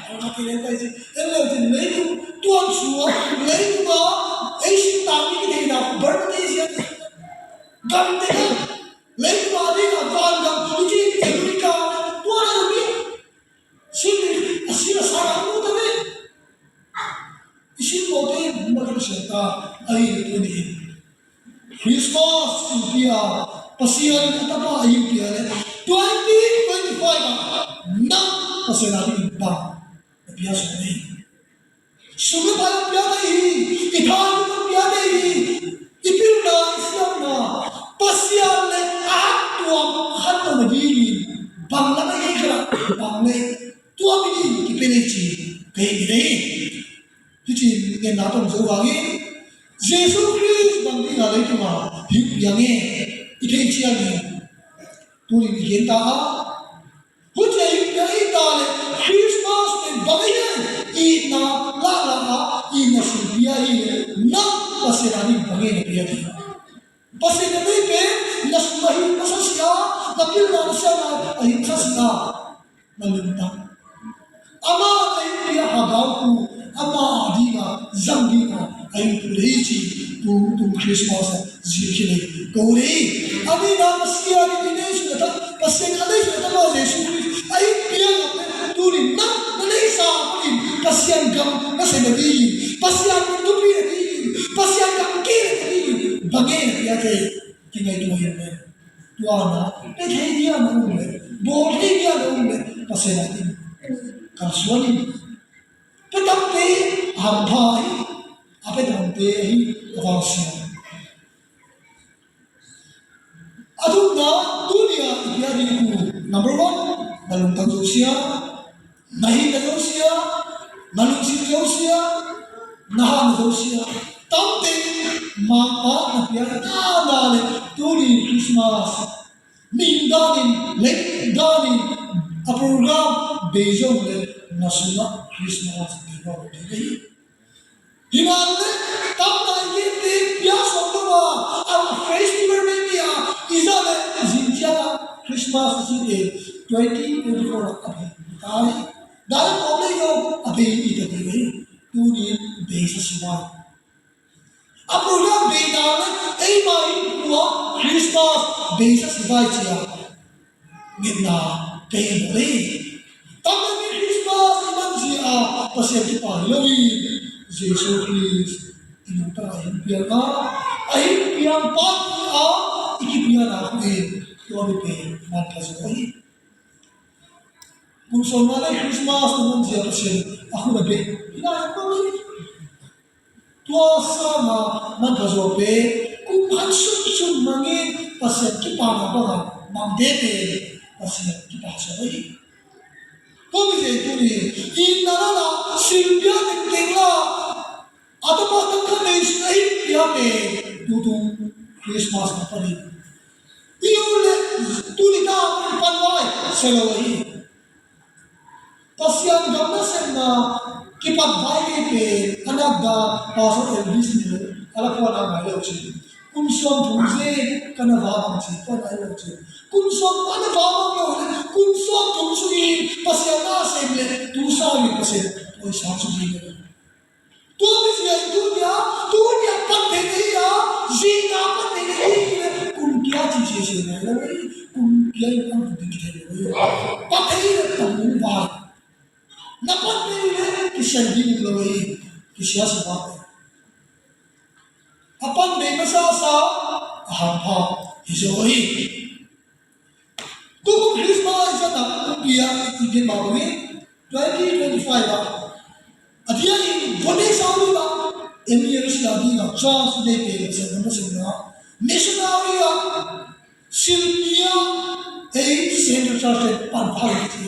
Barmate le ka ci. En le ci le tu. Tuan sua, le tu ba. Ei sin ta mi ki te na. Barmate sia. Gam te ka. Leitung a ding a vangam tu ci America tua na mi. Sin a sin a sa a mu ta ve. I sin mo te ma ka sa ta ai tu ni. Christmas tu pia Pasian a tapa ai pia le. Twenty twenty-five a na Pasian a ding pa. Pia so ni. Sum le pai pia ta hi, i tha pia ta hi, i pilna, i siamna, Pasian le a tuam khat na dingin, bang la ka hi kala, bang le, tuam i ding, i pe le ci, pe i le. Hi ci, ngen na tong zo wang i, Jesu Christ bang ding a le tuma, hi piang e, i thei ciang e, tu ni hi ta a, Hucia i pia i ta le Christmas pen bang a hi a, itna lahlah a, itna sum pia hi le na Pasian a ding bang a na pia hi. Pasian na nei pen na sum a hi na sa sia, na pilna na siamna a hi sa sia, na lungtang. Ama na hi pia ha gau ku, ama a ding a, zang ding a, a hi pu le hi ci, tu, tu Christmas a. Zikhi le ko le. A mi na Pasian in i nei suak a ta, Pasian a nei suak a ta ma Jesu Khrist. A i piang a pe tu ni na, na nei sa a pu in Pasian gam na sem a ding. Pasian min thupi a ding. Pasian gam ke a ding. Bang e na pia ke. Ki ngai tu hin le. Tua na. Pe thei dia na um le. Bawl thei dia na um le. Pasian a ding. Kalsuan in. Pe tam te. Hampha hi. A pe tam te hi. A vang siam. A thumna, tuni a i pia ding uh, number one, na lungtang zo sia, na hihna zo sia, na lungsim zo sia, na hahna zo sia. Tamte mangpa na pia ta na le tuni Christmas. Ning danin, leng danin, a program bei zo le na sungah Christmas bei zo le. Hi man le, tam nai gen te pia sawm lo a, a festival nei ni a, i za le, zing ciang a, Christmas si te, twenty twenty-four a, a bei, tai, dai ko le yo, a bei i te te, tu ni bei sa si mai. A program bei na le, ei ma i kua, Christmas bei sa si mai cia. Ngetna kei a mawh ei. Tampi Christmas i man zia a Pasian kipa hi lo in Jesu Khrist i nungta a hin piang a, a hin piang pa a i kipian a hu in tua mi pen man pha zo hi. Kum sawmna le Christmas i man zia Pasian a hun a bek hi lai a ko hi. Tua sangin man pha zaw pen kum khat sunsun mangin Pasian kipana bangin mang dede Pasian kipa zaw hi. Tua mi zen tuni in na la la silbia tengteng la a tapa tangkhat nei sin a hin pia pen tutung Christmas na panin i u le tuni ta pan vai selo hi. Pasian gam nasemna kipat vai ngei pen a nak dan Pastor Elvis Nel a la phuan a ngai lo cin. Kum sawm thum zen ka na va bang cin phuan a ngai lo cin. Kum sawm a na va bang lo le kum sawm thum sungin Pasian na sem le tu sa mi Pasian poi sang sung ding le. Tua mi zia in tunia, tunia pan thei thei a, zina pan thei thei a, kum kia ci sia sia nai lo, kum kia in pan thei thei lo. Pan thei le pan mun vai. Na pan thei le kisia ding lo, kisia sa vai. sasa a hampha hi zaw hi. Tukum Christmas i zat nak pumpi ah i gen mah bangin twenty twenty-five ah a dia in Vondei Saulu ah M E R C a ding ah chance i nei pen Pasian na masen na missionary ah silpia ei Central Church te pan phal i ci.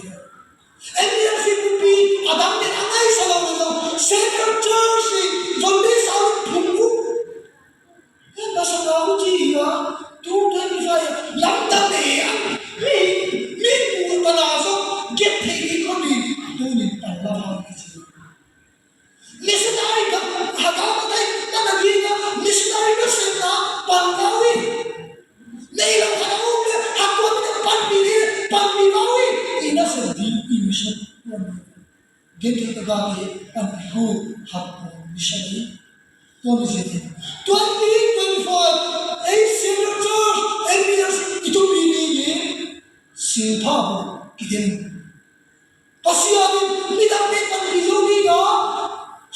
M E R C pumpi a dang den a ngaisa lo lo Central Church i Vondei Saulu phung uh. Hih na sa na uh ci hi a, two twenty-five lamdang e a, mi, mi mu tana zong get thei ding khawm hi, tunin pan la hang hi ci. Missionary ka, ha ka ma kai, na na ding a, missionary na sem na, pan la uh hi. Nei lo khat a um le, ha tua mi na pan pi ding, pan pi la uh hi. I na sem ding, i mission. Gen thei ka gak hi, pan pi hu, ha tua mission hi. Tua mi zia hi. Twenty twenty-five, ei Central Church, M E R C, i thupi ni hi. Silpha bu, kigen. Pasian in midangte panpih zo ding a,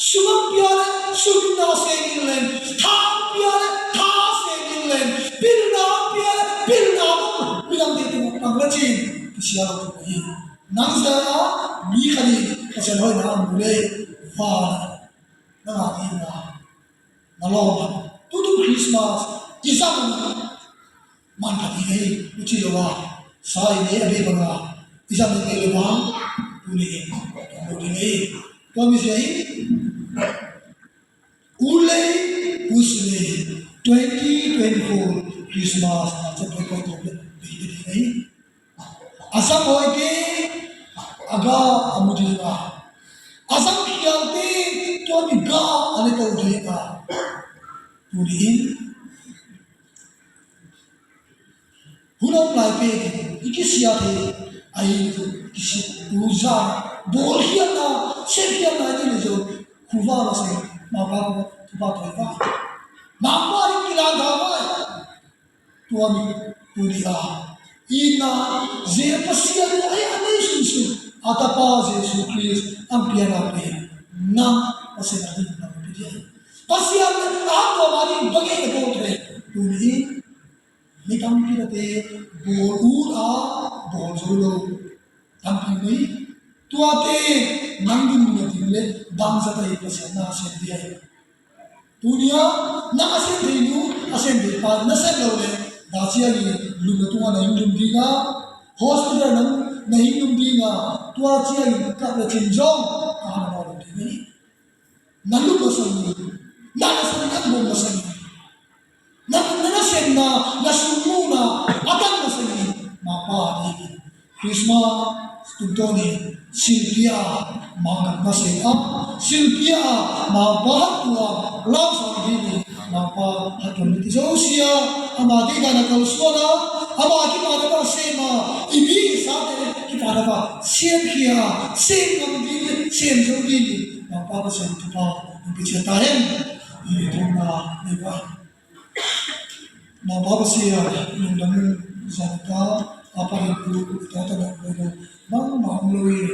sum a pia le sum in na seng in leng, tha a pia le tha seng in leng, pilna a pia le pilna a midangte tungah pang la cin Pasian a tung hi. Nang zia a mi khat in Pasian hoihna a mu le van a na ngah ding a. Na lawm, tutu Christmas i zang manpha ding hi, uci lo a sa i ne a bei banga i zang i bei lo a, tuni in lo ding hi. Tua mi zia hi, u lei u si lei twenty twenty-four Christmas na cep lei koi tawp lei bei ding hi. A zang hoihte a ga a mu ding a, a zang khialte tua mi ga a ne to ding a. Tuni in hun a om lai pek in i kisia thei a, i kisia tu za bawl khiatna, sem khiatna i ni zo. Khuva la se, mapa khuva, khuva thoi va, mapa in kilan tha vai. Tua mi tuni a itna zia Pasian in a nei sunsun a Tapa Jesu Khrist a piana pen nang Pasian a ding nang pi dia. Pasian a tua ma ding bang e ka bawl thei. Tuni mi tampi nate bawl ut a bawl zo lo tampi mai. Tuate nang ding na ding le bangzah ta hi Pasian na sem dia hi. Tunia nang a sem thei nu a sem thei pa na sem lo le, da ciangin lum na tungah na hing lum ding a, hospital nang na hing lum ding a, tua ciangin kap le cin zong ka hang na lum ding hi. Na lum masa ni, na na sem na lum masa ni. Na, na nasemna, na sungmuhna a tan masa ni, mapa ni. Christmas tungtawn in silpia mangkhat masa a, silpia mangpa hattuam lamsang ding in mangpa hattuam mite zosia ama ding dan a kalsuan a, ama kipan a sem a, i mi i sate kipan a semkhia, sem ngam ding, sem zo ding in mangpa Pasian thupha hong pia ciat ta hen. I thumna nei vai. Mangpa Pasian lungdam zang ta, a parin tu ta ta na ko lo bangmah om lo hi.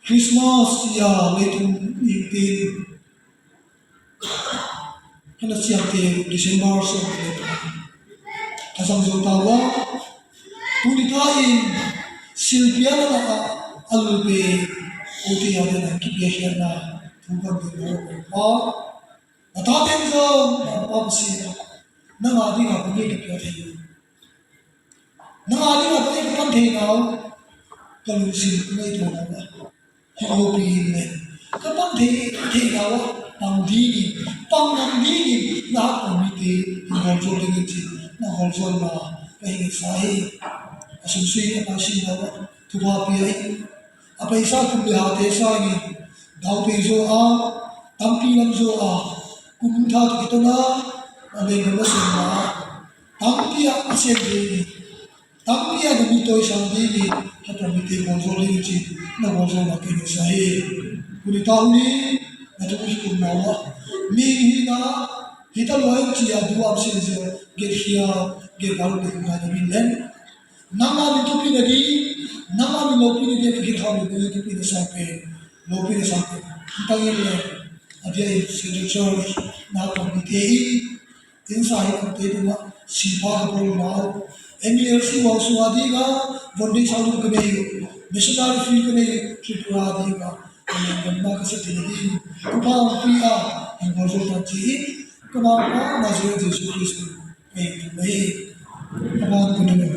Christmas cia leitung i tin kana siam te December sawm le ka zang zo ta ua. Tuni ta in silpia na a lul pe o te a te na kipia hian na thu kan ding lo pa. Na tate zong mangpa Pasian, nang a ding a bang e ka pia thei uh, nang a ding a bang e ka pan thei nau, ka lungsim ka ngei tua nau a. Hih lopi in le ka pan thei thei nau a, pang ding in, pang ngam ding in na hak mite in hong zual ding in ci, na hong zual na ka hing sa hi. A sum sui a pa si nau a thupha pia hi. A paisa kum le hate sangin dau pei zaw a, tampi lam zaw a, kum tha tawh kiton a, a leng gam a sem a, tampi ah a sem ding hi. Tampi ah na mi tawisang ding hi. Hata mite gualzawl ding hi ci, na gualzawlna kei na sa hi. Tuni ta hun hi na thu hi kum nau a, mi hi na hi ta lua hi ci a du am sin zia, gelkhia, gelkhia lo ding ngai na min len. Nangmah min thupi na ding, nangmah min lopi na ding, ka gilkha min ding thupi na sang pen, lopi na sang pen. Hih bangin le a dia in Central Church na committee Ei in sa hi kong te tuma sipa ka bol nau. M E R C wang sunga dinga bonding sa lum ka nei uh. Missionary field ka nei uh. Tripura dinga. Ka lem ma ka sa ti na din. Ka pa ang pi a. Ang bol sa ta ci. Ka ma pa na sa Jesu Kristo. Ei tu mai. Ka ma ka na mai.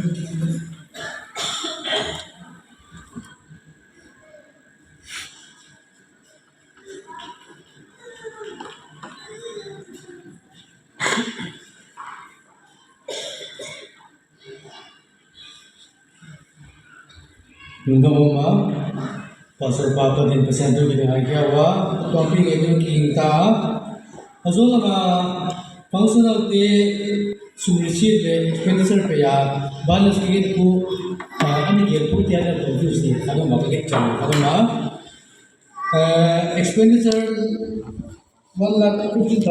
Lungdam mahmah, Pastor pa panin Pasian thu kidang hai kia wa, tua pi ngai tu king ta. A zo lama functional te sum receipt le expenditure pe ya, balance kigin ku, ah, ani gel ku tia na confuse ni, ano ma kigin chang, ano ma. Eh, expenditure one lakh fifty thousand.